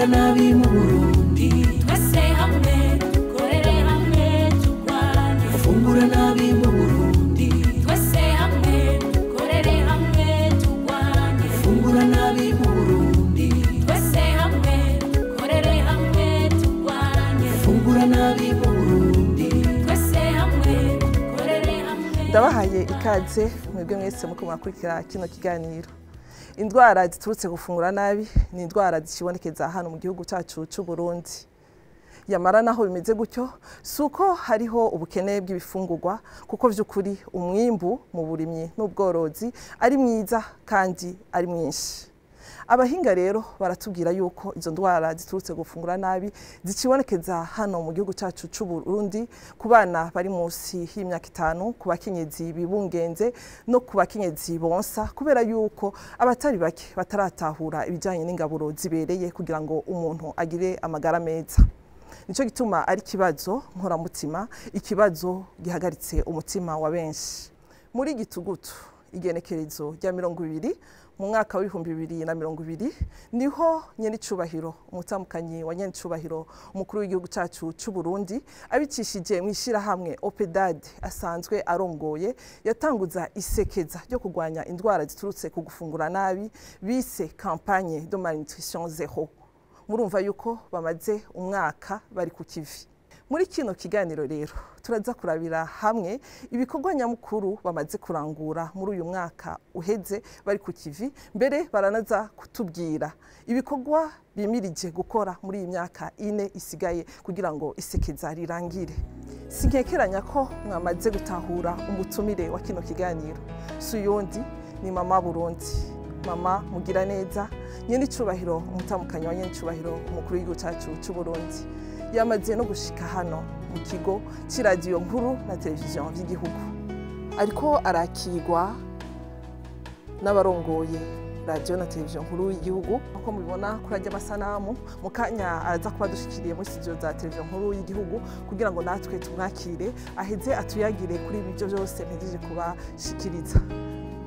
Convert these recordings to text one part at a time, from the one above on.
Gufungura nabi mu Burundi, twese hamwe dukorere hamwe turwanye. Gufungura nabi mu Burundi, twese hamwe dukorere hamwe turwanye. Gufungura nabi mu Burundi, twese hamwe dukorere hamwe turwanye. Gufungura nabi mu Burundi, twese hamwe dukorere hamwe. Ndabahaye ikaze mwebwe mwese muko murakurikira kino kiganiro. Indwara ziturutse gufungura nabi ni indwara zikibonekeza hano mu gihugu cyacu cy'u Burundi. Yamara naho bimeze gutyo, si uko hariho ubukene bw'ibifungurwa, kuko by'ukuri umwimbu mu burimyi n'ubworozi ari mwiza kandi ari mwinshi. Abahinga rero baratubwira yuko izo ndwara ziturutse gufungura nabi zikibonekeza hano mu gihugu cyacu cy'u Burundi ku bana bari munsi y'imyaka 5, ku bakenyezi bibungenze no ku bakenyezi bonsa, kubera yuko abatari bake bataratahura ibijyanye n'ingaburo zibereye kugira ngo umuntu agire amagara meza. Nico gituma ari ikibazo nkoramutima, ikibazo gihagaritse umutima wa benshi. Muri gitugutu igenekerezo rya 20 mu mwaka wa 2020 niho nyenicubahiro umutamukanyi wa nyenicubahiro umukuru w'igihugu cyacu cy'u Burundi abicishije mu ishyirahamwe OPEDAD asanzwe arongoye yatanguza isekeza ryo kurwanya indwara ziturutse ku gufungura nabi bise campagne de malnutrition zéro. Murumva yuko bamaze umwaka bari ku kivi. Muri kino kiganiro rero turaza kurabira hamwe ibikorwa nyamukuru bamaze kurangura muri uyu mwaka uheze bari ku kivi, mbere baranaza kutubwira ibikorwa bimirije gukora muri iyi myaka 4 isigaye kugira ngo isekeza rirangire. Sinkekeranya ko mwamaze gutahura umutumire wa kino kiganiro, si uyundi ni Mama Burundi, Mama Mugiraneza, nyenicubahiro umutamukanyi wa nyenicubahiro umukuru w'igihugu cyacu cy'u Burundi. Yamaze no gushika hano mu kigo c'iradiyo nkuru na televiziyo vy'igihugu, ariko arakirwa n'abarongoye radiyo na televiziyo nkuru y'igihugu. Uko mubibona kuri arya masanamu, mu kanya araza kuba dushikiriye muri studio za televiziyo nkuru y'igihugu kugira ngo natwe tumwakire, aheze atuyagire kuri ibyo byose mpejeje kubashikiriza.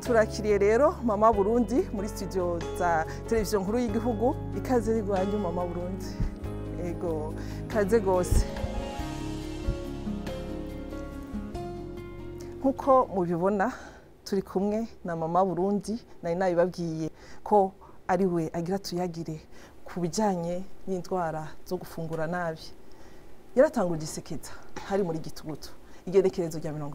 Turakiriye rero Mama Burundi muri studio za televiziyo nkuru y'igihugu. Ikaze rigwanyu Mama Burundi. Ego, kaze gose. Nkuko mubibona turi kumwe na Mama Burundi, nari nabibabwiye ko ari we agira tuyagire ku bijyanye n'indwara zo gufungura nabi. Yaratanguje isekeza hari muri gitugutu igenekerezo rya 20.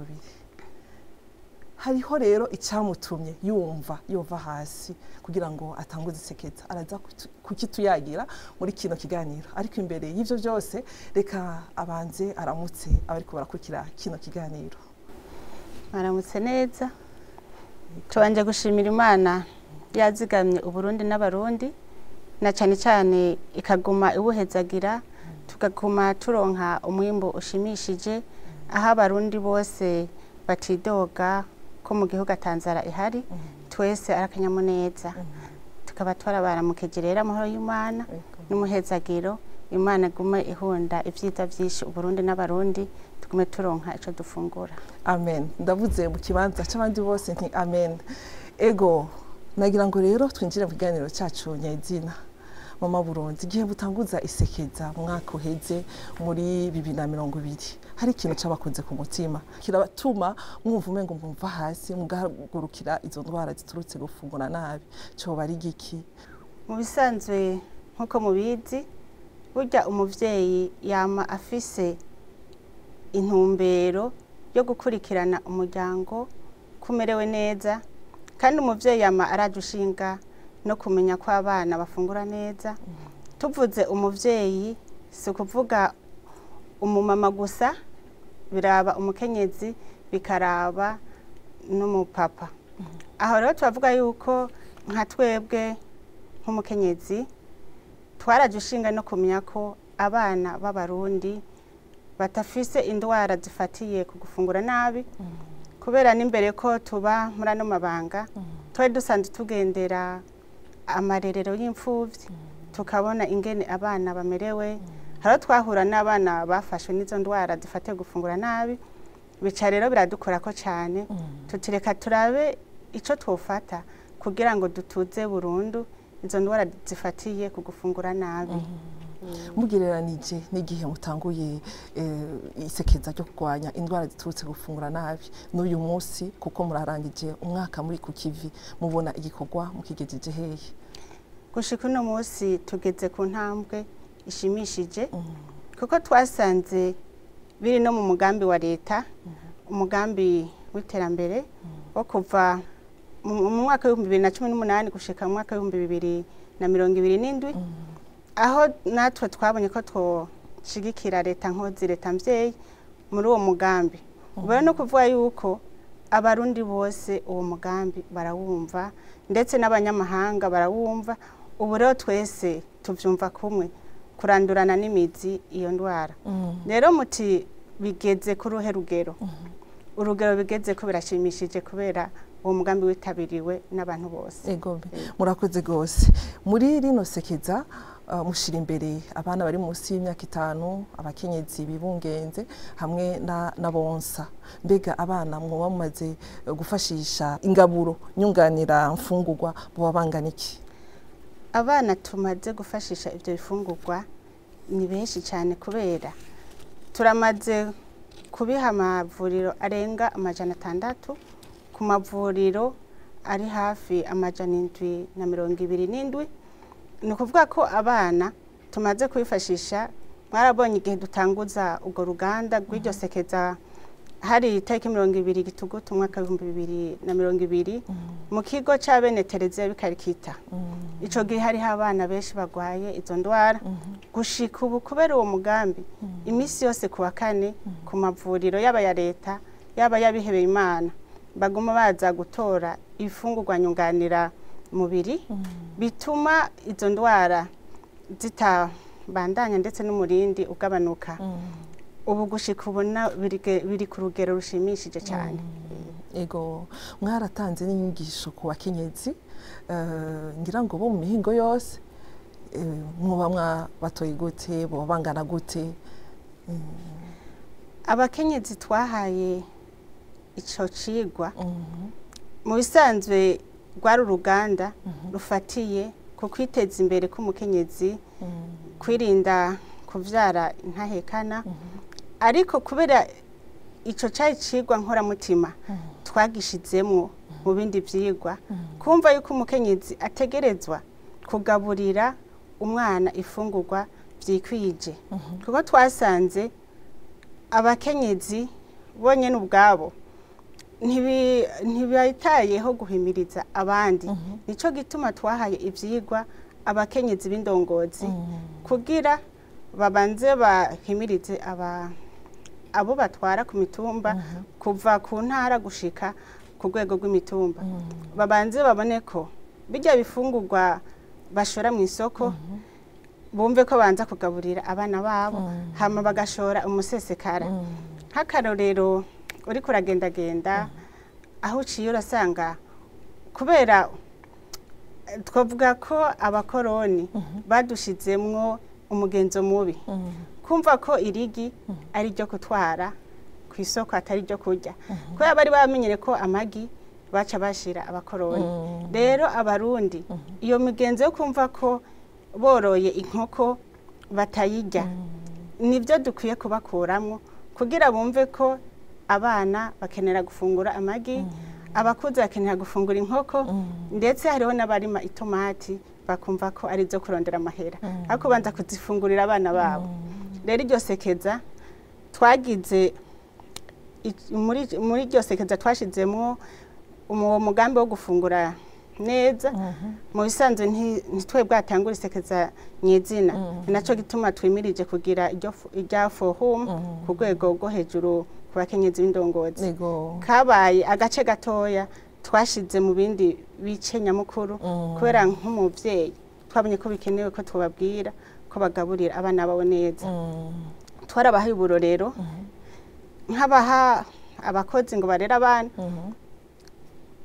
Hariho rero icyamutumye yumva yova hasi kugira ngo atanguze isekeza, araza kukituyagira muri kino kiganiro. Ariko imbere y'ivyo byose reka abanze aramutse abariko barakurikira kino kiganiro. Aramutse neza. Tubanje gushimira Imana yazigamye Uburundi n'Abarundi, na cyane cyane ikaguma ibuhezagira, tukaguma turonka umwimbo ushimishije, aho Abarundi bose batidoga ko mu gihugu atanzara ihari, twese arakanyamuneza. Tukaba twarabaramukije rero amahoro y'Imana n'umuhezagiro. Imana igume ihunda ibyiza byinshi Uburundi n'Abarundi, tugume turonka ico dufungura. Amen. Ndavuze mu kibanza c'abandi bose nti amen. Ego, nagira ngo rero twinjire mu kiganiro cyacu nyezina. Mama Burundi, igihe butanguza isekeza mu mwaka uheze muri 2020, hari ikintu cabakoze ku mutima kirabatuma mwumva umengo mwumva hasi mugahagurukira izo ndwara ziturutse gufungura nabi, coba ari giki? Mu bisanzwe nkuko mubizi, burya umuvyeyi yama afise intumbero yo gukurikirana umuryango kumerewe neza, kandi umuvyeyi yama araje ushinga no kumenya ko abana bafungura neza. Tuvuze umuvyeyi si ukuvuga umumama gusa, biraba umukenyezi bikaraba n'umupapa. Aho rero turavuga yuko nka twebwe nk'umukenyezi twaraje ushinga no kumenya ko abana b'Abarundi batafise indwara zifatiye ku gufungura nabi, kubera n'imbere ko tuba muri ano mabanga twari dusanzwe tugendera amarerero y'imfuvyi, tukabona ingene abana bamerewe. Haro twahura n'abana bafashwe n'izo ndwara zifatiye gufungura nabi, bica rero biradukorako cyane. Tutireka turabe ico twofata kugira ngo dutuze burundu izo ndwara zifatiye ku gufungura nabi. Mugereranije n'igihe mutanguye isekeza ryo kurwanya indwara ziturutse gufungura nabi n'uyu munsi, kuko murarangije umwaka muri ku kivi, mubona igikorwa mukigejeje hehe? Gushika uno munsi tugeze ku ntambwe ishimishije, kuko twasanze biri no mu mugambi wa leta, umugambi w'iterambere wo kuva mu mwaka w'2018 gushika mu mwaka w'2027, aho natwe twabonye ko twoshigikira leta nkozi, leta mvyeyi muri uwo mugambi. Ubu rero no kuvuga yuko Abarundi bose uwo mugambi barawumva, ndetse n'abanyamahanga barawumva. Ubu rero twese tuvyumva kumwe kurandurana n'imizi iyo ndwara. Rero muti bigeze ku ruhe rugero? Urugero bigeze ko birashimishije, kubera uwo mugambi witabiriwe n'abantu bose. Ego, murakoze gose. Muri rino sekeza mushira imbere abana bari munsi y'imyaka 5, abakenyezi bibungenze hamwe n'abonsa. Mbega abana mwoba mumaze gufashisha ingaburo nyunganira mfungurwa boba bangana iki? Abana tumaze gufashisha ibyo bifungurwa ni benshi cyane, kubera turamaze kubiha amavuriro arenga 600, ku mavuriro ari hafi 727. Ni ukuvuga ko abana tumaze kubifashisha, mwarabonye igihe dutanguza urwo ruganda rw'iryo sekeza, hari itariki 20 Gitugutu umwaka w'2020, mu kigo c'abene Tereziya b'iKarikita. Ico gihe hariho abana benshi bagwaye izo ndwara. Gushika ubu, kubera uwo mugambi, iminsi yose ku wa kane ku mavuriro yaba ya leta yaba y'abihebeye Imana baguma baza gutora ibifungurwa nyunganira mubiri bituma izo ndwara zitabandanya, ndetse n'umurindi ugabanuka. Ubu gushika ubu biri ku rugero rushimishije cyane. Ego, mwaratanze n'inyigisho ku bakenyezi, ngira ngo bo mu mihingo yose. Mwoba mwabatoye gute? Boba bangana gute? Abakenyezi twahaye ico cigwa, mu bisanzwe rwari uruganda rufatiye ku kwiteza imbere k'umukenyezi, kwirinda kuvyara intahekana, ariko kubera ico cari cigwa nkoramutima twagishizemwo mu bindi vyigwa, kumva yuko umukenyezi ategerezwa kugaburira umwana ifungurwa vyikwije, kuko twasanze abakenyezi bonyene ubwabo ntibitayeho guhimiriza abandi. Nico gituma twahaye ivyigwa abakenyezi b'indongozi kugira babanze bahimirize abo batwara ku mitumba, kuva ku ntara gushika ku rwego rw'imitumba, babanze babone ko bijya bifungurwa bashora mu isoko, bumve ko banza kugaburira abana babo, hama bagashora umusesekara. Nk'akarorero, uriko uragendagenda aho uciye urasanga, kubera twavuga ko abakoroni badushizemwo umugenzo mubi, kumva ko irigi ari ryo kutwara ku isoko atari ryo kurya, kubera bari bamenyere ko amagi baca bashira abakoroni. Rero Abarundi iyo migenzo yo kumva ko boroye inkoko batayirya, nibyo dukwiye kubakuramwo kugira bumve ko abana bakenera gufungura amagi, abakuze bakenera gufungura inkoko, ndetse hariho n'abarima itomati bakumva ko ari izo kurondera amahera, ariko banza kuzifungurira abana babo. Rero iryo sekeza twagize, muri iryo sekeza twashizemwo uwo mugambi wo gufungura neza. Mu bisanzwe ntitwe bwatangura isekeza nyezina, ni naco gituma twimirije kugira irya forum ku rwego rwo hejuru ku bakenyezi b'indongozi. Kabaye agace gatoya twashize mu bindi bice nyamukuru, kubera nk'umuvyeyi twabonye ko bikenewe ko tubabwira ko bagaburira abana babo neza. Twarabahaye uburorero, nk'abaha abakozi ngo barere abana.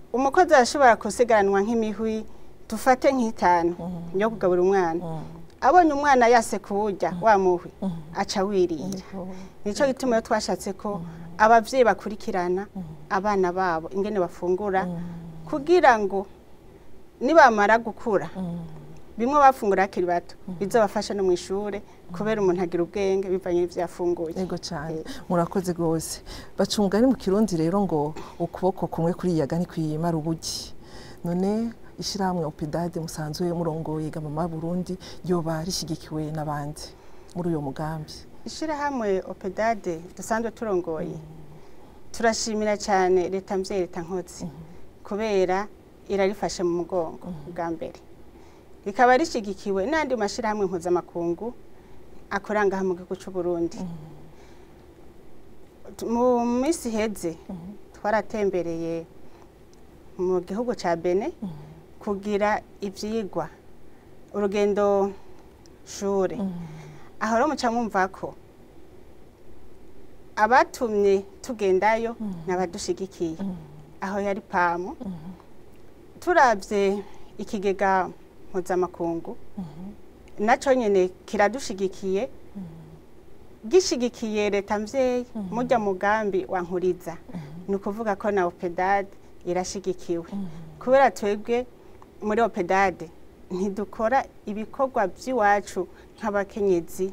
Umukozi arashobora kusigaranwa nk'imihwi, dufate nk'itanu, yo kugaburira umwana. Abonye umwana yase kuwurya wa muhwi, aca wirira. Nico gituma iyo twashatse ko abavyeyi bakurikirana abana babo ingene bafungura, kugira ngo nibamara gukura Bimwe bafungura bakiri bato bizobafasha no mu ishure, kubera umuntu agira ubwenge bivanye n'ivyo yafunguye. Yego cyane, murakoze rwose. Baca umugani mu Kirundi rero ngo ukuboko kumwe kuriyaga ntikwiyimara ubugi. None ishyirahamwe OPEDAD musanzwe murongoye Mama Burundi yoba rishigikiwe n'abandi muri uyo mugambi? Ishyirahamwe OPEDAD dusanzwe turongoye, turashimira cyane leta mvyeyi, leta nkozi, kubera irarifashe mu mugongo bwa mbere, rikaba rishigikiwe n'andi mashyirahamwe mpuzamakungu akora ngaha mu gihugu cy'u Burundi. Mu minsi iheze twaratembereye mu gihugu cya Benin kugira ivyigwa, urugendo shure. Aho rero muca mwumva ko abatumye tugendayo n'abadushigikiye, aho yari PAM. Turavye ikigega mpuzamakungu, naco nyene kiradushigikiye, gishigikiye leta mvyeyi murya mugambi wa Nkuriza. Ni ukuvuga ko na OPEDAD irashigikiwe, kubera twebwe muri OPEDAD ntidukora ibikorwa by'iwacu nk'abakenyezi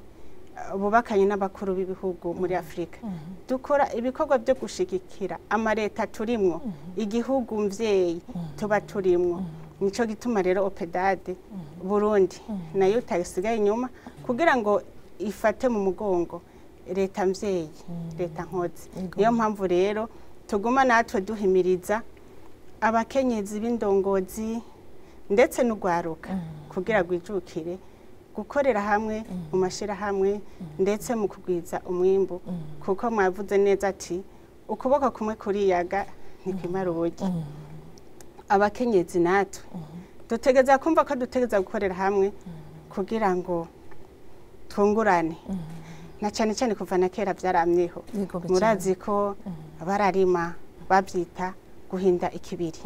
bubakanye n'abakuru b'ibihugu muri Afurika. Dukora ibikorwa byo gushigikira amareta turimwo, igihugu mvyeyi tuba turimwo. Nico gituma rero OPEDAD Burundi nayo itasigaye inyuma kugira ngo ifate mu mugongo leta mvyeyi, leta nkozi. Niyo mpamvu rero tuguma natwe duhimiriza abakenyezi b'indongozi ndetse n'urwaruka kugira rwijukire gukorera hamwe mu mashyirahamwe ndetse mu kugwiza umwimbu, kuko mwavuze neza ati ukuboko kumwe kuriyaga ntikwimara ubugi. Abakenyezi natwe dutegeza kumva ko dutegeza gukorera hamwe kugira ngo twungurane, na cyane cyane kuva na kera byaramyeho. Yego, cyane. Murazi ko bararima babyita guhinda ikibiri.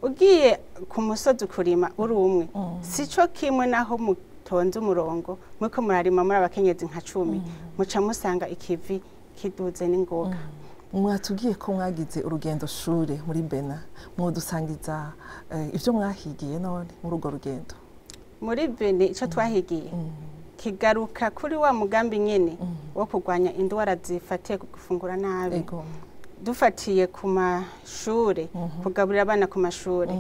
Ugiye ku musozi kurima uri umwe sico kimwe naho mutonze umurongo muriko murarima muri abakenyezi nka 10, muca musanga ikivi kiduze n'ingoga. Mwatubwiye ko mwagize urugendo shure muri Benin, mwodusangiza ibyo mwahigiye none muri urwo rugendo? Muri Benin ico twahigiye kigaruka kuri wa mugambi nyene wo kurwanya indwara zifatiye ku gufungura nabi, dufatiye ku mashure, kugaburira abana ku mashure.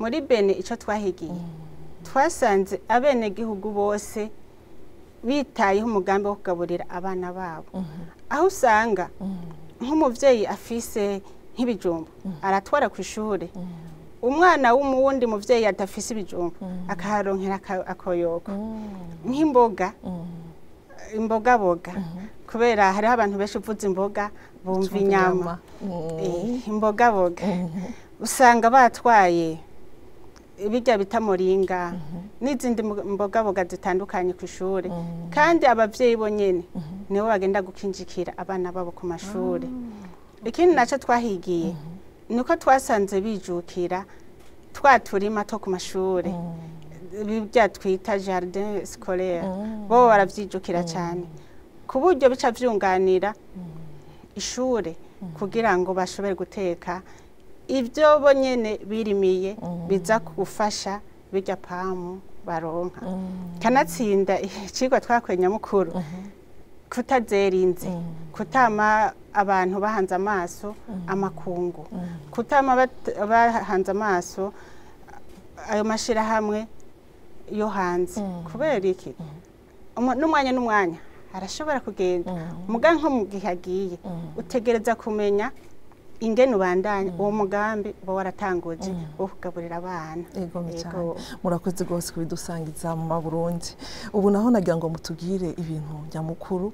Muri Benin ico twahigiye, twasanze abenegihugu bose bitayeho umugambi wo kugaburira abana babo, aho usanga nk'umuvyeyi afise nk'ibijumbu aratwara ku ishure, umwana w'umuwundi muvyeyi adafise ibijumbu akaharonkera akoyoko nk'imboga, imbogaboga, kubera hariho abantu benshi uvuze imboga bumva inyama. Imbogaboga usanga batwaye ibirya bita moringa n'izindi mbogaboga zitandukanye ku ishuri, kandi abavyeyi bo nyene nibo bagenda gukinjikira abana babo ku mashuri. Ikindi naco twahigiye niko twasanze bijukira twa turima two ku mashuri, ibya twita jardin scolaire. Bo baravyijukira cyane ku buryo bica vyunganira ishure kugira ngo bashobore guteka ibyo bo nyene birimiye, biza gufasha bijya PAM baronka. Kanatsinda icigwa twakuye nyamukuru, kutazerinze, kutama abantu bahanze amaso amakungu, kutama bahanze amaso ayo mashirahamwe yo hanze. Kubera iki? N'umwanya n'umwanya arashobora kugenda, muga nko mu gihe agiye utegereza kumenya ingene ubandanya uwo mugambi uba waratanguje wo kugaburira abana. Ego cyane. Ego. Murakoze rwose kubidusangiza mu Burundi. Ubu naho nagira ngo mutubwire ibintu nyamukuru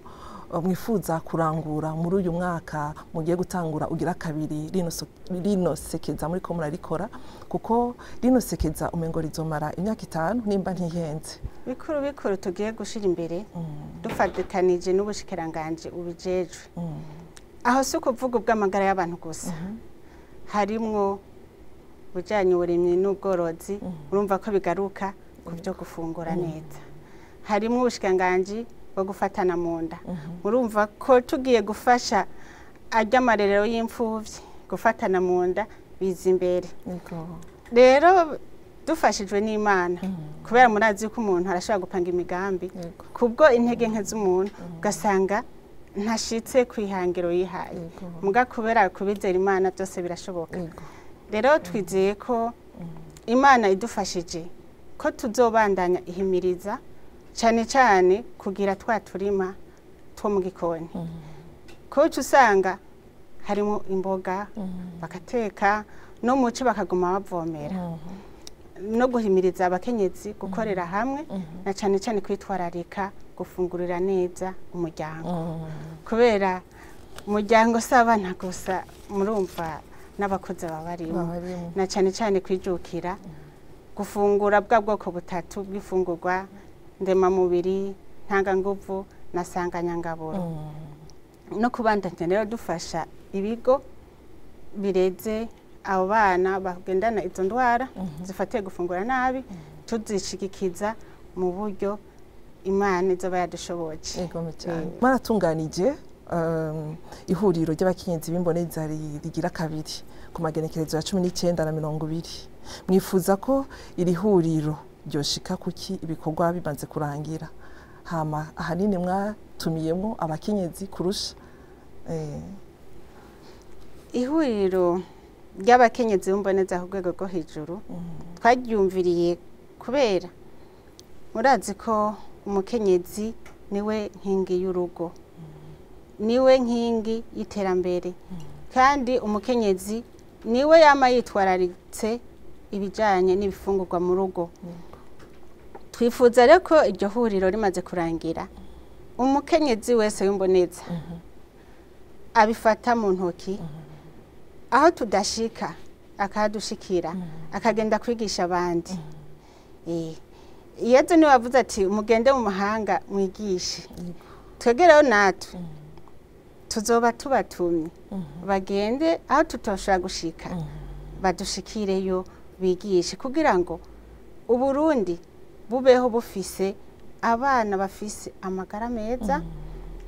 mwifuza kurangura muri uyu mwaka mugiye gutangura ugira kabiri rino sekeza muri ko murarikora, kuko rino sekeza umengo rizomara imyaka 5 nimba ntihenze. Bikuru bikuru tugiye gushira imbere dufatikanije n'ubushikiranganje ubijejwe, aho si ukuvuga ubw'amagara y'abantu gusa, harimwo ubujyanye uburimyi n'ubworozi, urumva ko bigaruka ku byo gufungura neza, harimwo ubushikiranganji bwo gufatana mu nda, urumva ko tugiye gufasha arya amarerero y'imfuvyi, gufatana mu nda biza imbere. Rero Dufashijwe n'Imana, kubera murazi ko umuntu arashobora gupanga imigambi kubwo intege nke z'umuntu, ugasanga ntashitse ku ihangiro yihaye. Muga kubera kubizera Imana byose birashoboka. Rero twizeye ko Imana idufashije ko tuzobandanya ihimiriza, cyane cyane kugira twa turima two mu gikoni, ko uca usanga harimo imboga bagateka no muci bakaguma bavomera, no guhimiriza abakenyezi gukorera hamwe, na cyane cyane kwitwararika gufungurira neza umuryango, kubera umuryango si abana gusa, murumva n'abakuze baba barimo. Barimo. Na cyane cyane kwijukira gufungura bwa bwoko butatu bw'ifungurwa ndemamubiri, ntanganguvu na sanganyangaburo, no kubandanya rero dufasha ibigo bireze abo bana bagendana izo ndwara zifatiye gufungura nabi, tuzishigikiza mu buryo Imana izoba yadushoboje. Yego cyane. Mwaratunganije ihuriro ry'abakenyezi b'imboneza rigira kabiri ku magenekerezo ya 19 na 20. Mwifuza ko iri huriro ryoshika kuki ibikorwa bimaze kurangira? Hama ahanini mwatumiyemo abakenyezi kurusha Ihuriro ry'abakenyezi b'imboneza ku rwego rwo hejuru twaryumviriye kubera murazi ko umukenyezi niwe nkingi y'urugo, niwe nkingi y'iterambere, kandi umukenyezi niwe yama yitwararitse ibijyanye n'ibifungurwa mu rugo. Twifuza rero ko iryo huriro rimaze kurangira, umukenyezi wese w'imboneza abifata mu ntoki, aho tudashika akahadushikira, akagenda kwigisha abandi. Yezu niwe wavuze ati mugende mu mahanga mwigishe. Twegereho natwe tuzoba tubatumye bagende aho tutoshobora gushika, badushikireyo bigishe, kugira ngo Uburundi bubeho bufise abana bafise amagara meza,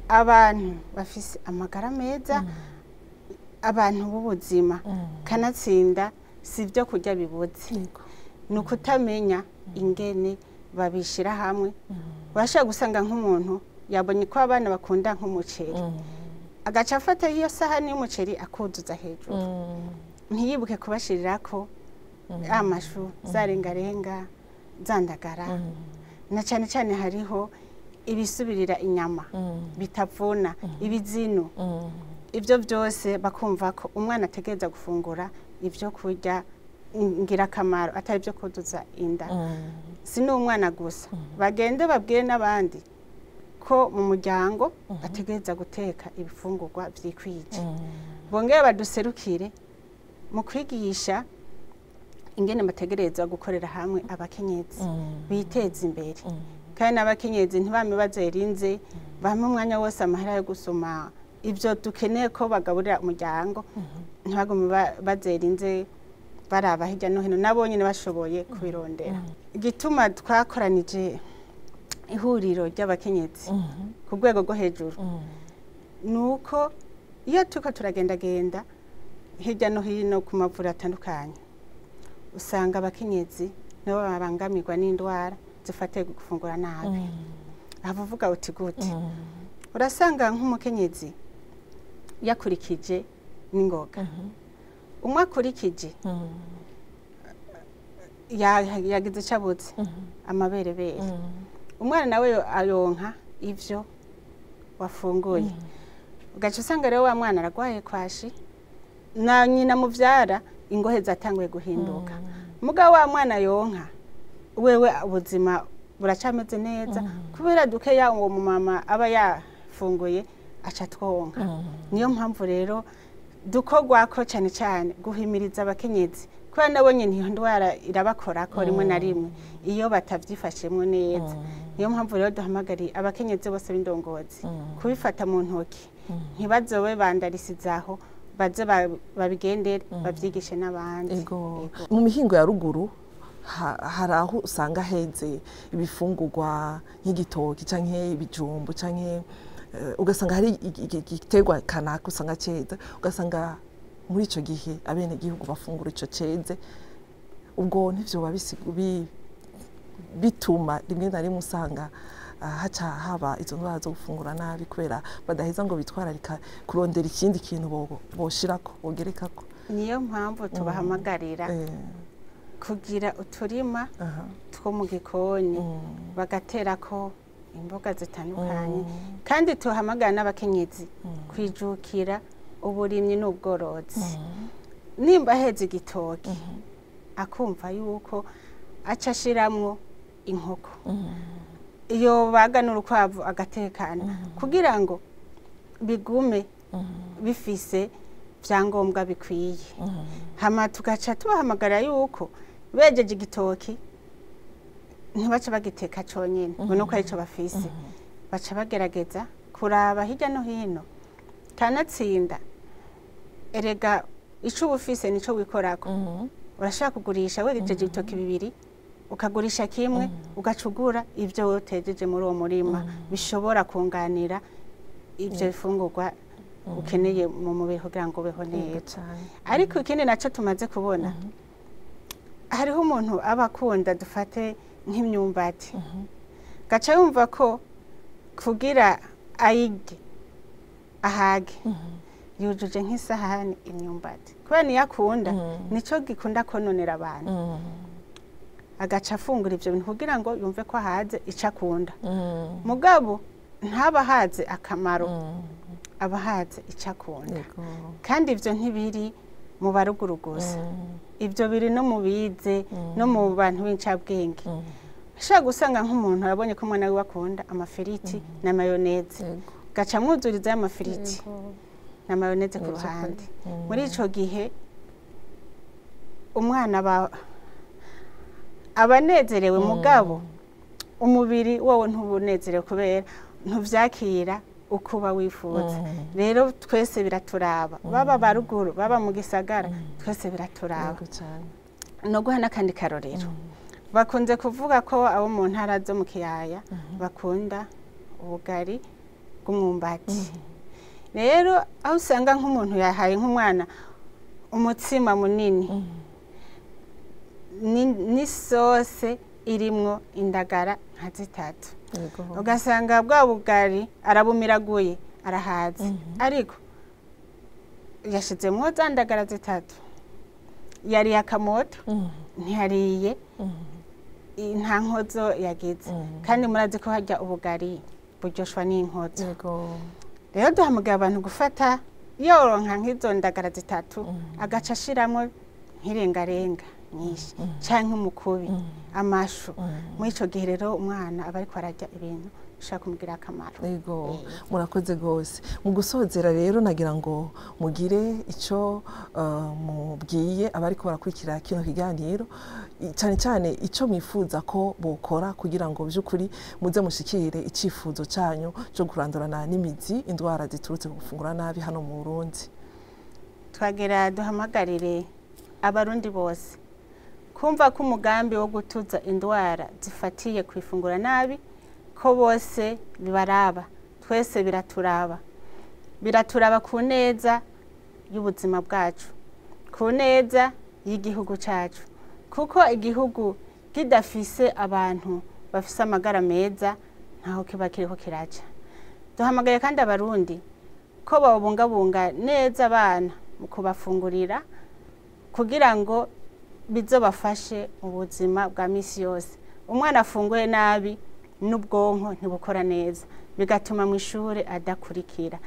abantu bafise amagara meza, abantu b'ubuzima. Kanatsinda si ibyo kurya bibuze, ni ukutamenya ingene babishyira hamwe. Urashobora gusanga nk'umuntu yabonye ko abana bakunda nk'umuceri, agaca afata iyo sahani y'umuceri akuzuza hejuru, ntiyibuke kubashirirako amashu, zarengarenga, zandagara, na cyane cyane hariho ibisubirira inyama bitavuna, ibizinu, ibyo byose bakumva ko umwana ategereza gufungura ibyo kurya ngirakamaro, atari ibyo kuduza inda. Si n'umwana gusa, bagende babwire n'abandi ko mu muryango bategereza guteka ibifungurwa byikwije, bongere baduserukire mu kwigisha ingene bategereza gukorera hamwe abakenyezi biteza imbere. Kandi n'abakenyezi ntibame bazerinze, bame umwanya wose amahera yo gusoma ibyo dukeneye ko bagaburira umuryango, ntibagume bazerinze baraba hirya no hino, nabo nyine bashoboye kubirondera. Igituma twakoranije ihuriro ry'abakenyezi ku rwego rwo hejuru ni uko iyo turiko turagendagenda hirya no hino ku mavuriro atandukanye, usanga abakenyezi nibo babangamirwa n'indwara zifatiye gufungura nabi. Aho uvuga uti gute? Urasanga nk'umukenyezi yakurikije n'ingoga, umwe akurikije yagize icyo abuze, amaberebere, umwana nawe aronka ivyo wafunguye, ugaca usanga rero wa mwana aragwaye kwashi, na nyina muvyara ingohe zatanguye guhinduka. Muga wa mwana yonka wewe ubuzima buracameze neza, kubera dukeya uwo mumama aba yafunguye aca twonka. Niyo mpamvu rero dukorwako cyane cyane guhimiriza abakenyezi, kubera nabo nyene iyo ndwara irabakorako rimwe na rimwe iyo batavyifashemwo neza. Niyo mpamvu rero duhamagariye abakenyezi bose b'indongozi kubifata mu ntoki, ntibazobe bandarisizaho, baze babigendere, babyigishe n'abandi. Ego. Mu mihingo ya ruguru hari aho usanga heze ibifungurwa nk'igitoki canke ibijumbu canke ugasanga hari igiterwa kanaka usanga ceze, ugasanga muri ico gihe abenegihugu bafungura ico ceze. Ubwo ntivyoba bituma rimwe na rimwe usanga haca haba izo ndwara zo gufungura nabi, kubera badaheza ngo bitwararika kurondera ikindi kintu boshirako, bogerekako. Niyo mpamvu tubahamagarira kugira uturima two mu gikoni, bagaterako imboga zitandukanye. Kandi tuhamagara n'abakenyezi kwijukira uburimyi n'ubworozi. Nimba aheze igitoki, akumva yuko aca ashiramwo inkoko, iyo baga n'urukwavu agatekana, kugira ngo bigume bifise vyangombwa bikwiye. Hama tugaca tubahamagara yuko bejeje igitoki ntibaca bagiteka conyene, ngo nuko arico bafise, baca bagerageza kuraba hirya no hino. Kanatsinda erega ico uba ufise nico wikorako. Urashaka kugurisha, wejeje ibitoki bibiri ukagurisha kimwe, ugaca ugura ibyo wotejeje muri uwo murima bishobora kunganira ibyo bifungurwa ukeneye mu mubiri kugira ngo ubeho neza. Ariko ikindi nacyo tumaze kubona, hariho umuntu aba akunda, dufate nk'imyumbati, gaca yumva ko kugira ayirye ahage yujuje nk'isahani imyumbati, kubera niyo akunda, nico gikunda kononera abantu. Agaca afungura ivyo bintu kugira ngo yumve ko ahaze ico akunda, mugabo ntaba ahaze akamaro, aba ahaze ico akunda. Kandi ivyo ntibiri mu baruguru gusa, ibyo biri no mu bize no mu bantu b'incabwenge. Ushobora gusanga nk'umuntu yabonye ko umwana wiwe akunda amafiriti na mayoneze, gaca amwuzuriza y'amafiriti na mayoneze ku ruhande. Muri ico gihe umwana aba anezerewe, mugabo umubiri wowe ntubunezerewe kubera ntuvyakira uko uba wifuza. Rero twese biraturaba, baba ba ruguru, baba mu gisagara, twese biraturaba. Yego cane. No guha n'akandi karorero, bakunze kuvuga ko abo mu ntara zo mu kiyaya bakunda ubugari bw'umwumbati. Rero aho usanga nk'umuntu yahaye nk'umwana umutsima munini n'isose irimwo indagara nka zitatu, ugasanga bwa bugari arabumiraguye arahaze, ariko yashizemwo za ndagara zitatu, yariye akamoto, ntiyariye, nta nkozo yagize. Kandi murazi ko harya ubugari buryoshwa n'inkozo. Rero duhamagaye abantu gufata, yoronka nk'izo ndagara zitatu, agaca ashiramwo nk'irengarenga nyinshi canke umukubi, amashu. Muri ico gihe rero umwana aba ariko ararya ibintu bishobora kumugirira akamaro. Yego, murakoze gose. Mu gusozera rero nagira ngo mugire ico mubwiye abariko barakurikira kino kiganiro, cane cane ico mwifuza ko bokora kugira ngo by'ukuri muze mushikire icifuzo canyu cyo kurandurana n'imizi indwara ziturutse ku gufungura nabi hano mu Burundi. Twagera duhamagarire abarundi bose kumva ko umugambi wo gutuza indwara zifatiye ku ifungura nabi ko bose bibaraba, twese biraturaba, biraturaba ku neza y'ubuzima bwacu, ku neza y'igihugu cyacu, kuko igihugu kidafise abantu bafise amagara meza ntaho kiba kiriko kiraca. Duhamagaye kandi abarundi ko babungabunga neza abana mu kubafungurira kugira ngo bizobafashe mu buzima bwa misi yose. Umwana afunguye nabi n'ubwonko ntibukora neza, bigatuma mu ishuri adakurikira.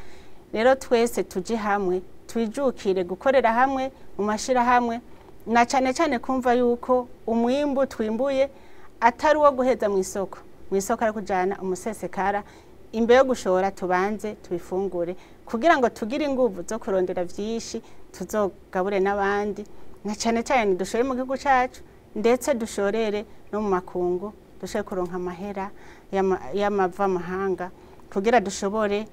Rero twese tuje hamwe, twijukire gukorera hamwe mu mashirahamwe, na cane cane kumva yuko umwimbu twimbuye atari uwo guheza mu isoko, mu isoko ari kujana umusesekara. Imbere yo gushora tubanze tubifungure kugira ngo tugire inguvu zo kurondera vyinshi tuzogabure n'abandi, na cane cane dushore mu gihugu cacu, ndetse dushorere no mu makungu, dushobore kuronka amahera y'amavamahanga kugira dushobore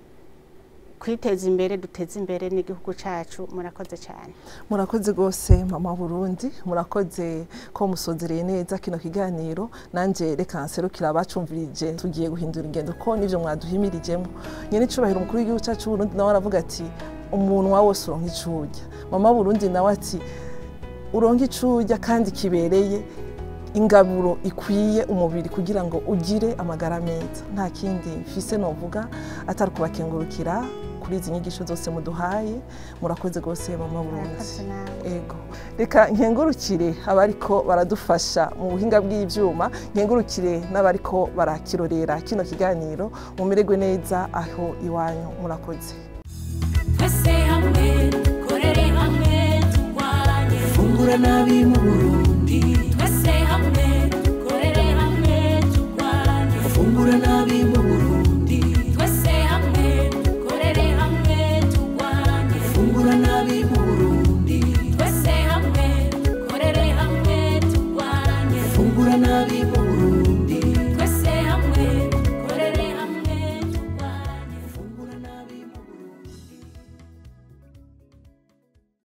kwiteza imbere, duteze imbere n'igihugu cacu. Murakoze cyane. Murakoze gose mama Burundi, murakoze ko musozereye neza kino kiganiro. Nanje reka nserukira abacumvirije, tugiye guhindura ingendo ko nivyo mwaduhimirijemo. Nyene icubahiro umukuru w'igihugu cacu Burundi nawe aravuga ati umunwa wose uronka ico urya. Mama Burundi nawe ati uronke ico urya kandi kibereye, ingaburo ikwiye umubiri kugira ngo ugire amagara meza. Nta kindi mfise novuga atari kubakengurukira kuri izi nyigisho zose muduhaye. Murakoze rwose, mama Burundi. Murakoze nawe. Ego, reka nkengurukire abariko baradufasha mu buhinga bw'ivyuma, nkengurukire n'abariko barakirorera kino kiganiro. Mumererwe neza aho iwanyu. Murakoze. Twese hamwe, dukorere hamwe, turwanye. Fungura nabi mu Burundi.